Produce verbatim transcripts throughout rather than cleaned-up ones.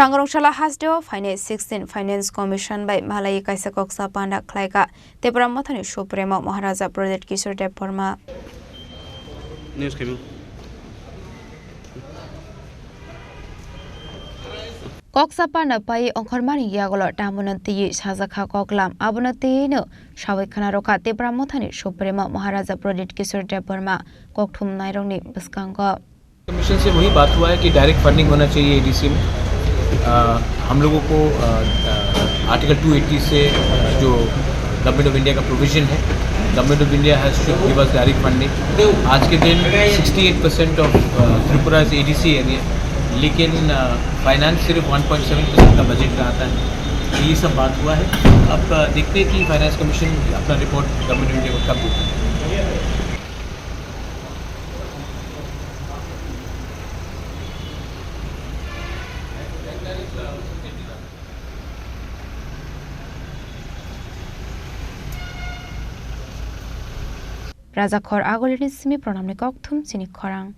Sangrong sala hasteo phainai sixteen Finance Commission bai malai kaisa koksa panda khlaika Tipra Mothani Supremo Maharaja Pradyut Kishore Debbarma. News khaimung. Koksa panda pai ongkhormani yagulo tambuno twiwi sajakha koklam, abono twiwi no sawi khna rwkha Tipra Mothani Supremo Maharaja Pradyut Kishore Debbarma kokthum nairokni bwskango. Commission से वही बात हुआ है कि direct funding होना चाहिए एडीसी में। अ, हम लोगों को, अ, अ, आर्टिकल टू एटी से, अ, जो गवर्नमेंट ऑफ इंडिया का प्रोविजन है, government of India has to give us direct funding. आज के दिन sixty eight percent of, uh, Tripura is ADC area, लेकिन, अ, फाइनेंस सिर्फ वन पॉइंट सेवन परसेंट का बजट का आता है। तो ये सब बात हुआ है। अब, अ, देखते हैं कि फाइनेंस कमीशन अपना रिपोर्ट गवर्नमेंट ऑफ इंडिया को कब देता है। Rajakhor Agulini simi pranamni kokthum chini khorang.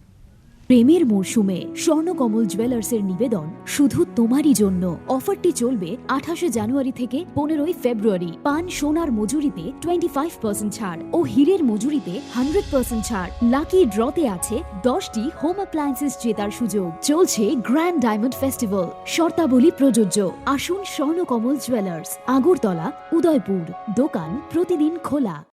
প্রেমের মরশুমে স্বর্ণকমল জুয়েলার্সের নিবেদন শুধু তোমারই জন্য। অফারটি চলবে আঠাশে জানুয়ারি থেকে পনেরোই ফেব্রুয়ারি। পান সোনার মজুরিতে টোয়েন্টি ফাইভ পার্সেন্ট ছাড় ও হীরের মজুরিতে হান্ড্রেড পার্সেন্ট ছাড়। লাকি ড্রতে আছে দশটি হোম অ্যাপ্লায়েন্সেস জেতার সুযোগ। চলছে গ্র্যান্ড ডায়মন্ড ফেস্টিভ্যাল। শর্তাবলী প্রযোজ্য। আসুন স্বর্ণকমল জুয়েলার্স, আগরতলা, উদয়পুর। দোকান প্রতিদিন খোলা।